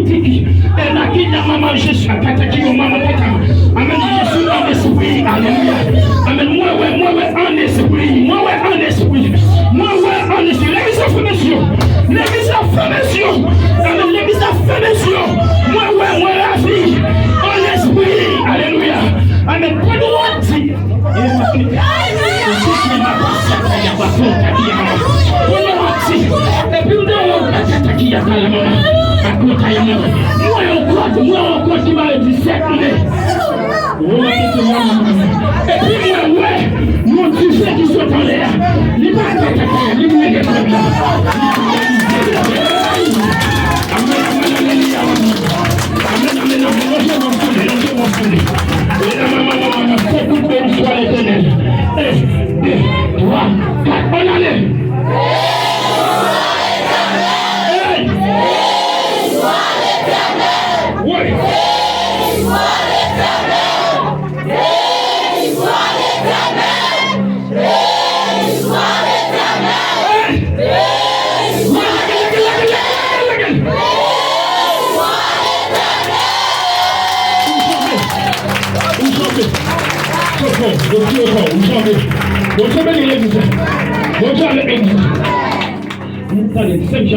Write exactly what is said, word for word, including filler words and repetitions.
Tiki, e la ki nan manman Jezi, a kata ki yo manman papa. Amèn, Jezi an espri, alelouya. Amèn, mwen wè, mwen wè an espri, mwen wè an espri. Mwen wè an espri. Legliz la fèmen zye w. Legliz la fèmen zye w. Amèn, legliz la fèmen zye w. Mwen wè, mwen ravi an espri, alelouya. Amèn, pran nou an ti. Epi m te wè w pa tata ki a pale mama. Akota ya mama. Mwen yon kòd, mwen yon kòd ki bare disèt mil. Epi mwen wè yon dife ki sot anlè a. Li pa tata, li mete kòd la. Amèn, amèn, alelouya. Amèn, amèn, amèn. Lonje mwen pou li, lonje mwen pou li. E la mama, mama, mama, fè kout men swa Letènèl. E, de, twa, kat, ann ale. Hey! Wi. Ou chante. Ou chante. Ou chante. Bondye beni legliz la. Bondye avèk legliz la. Tande, sèm jan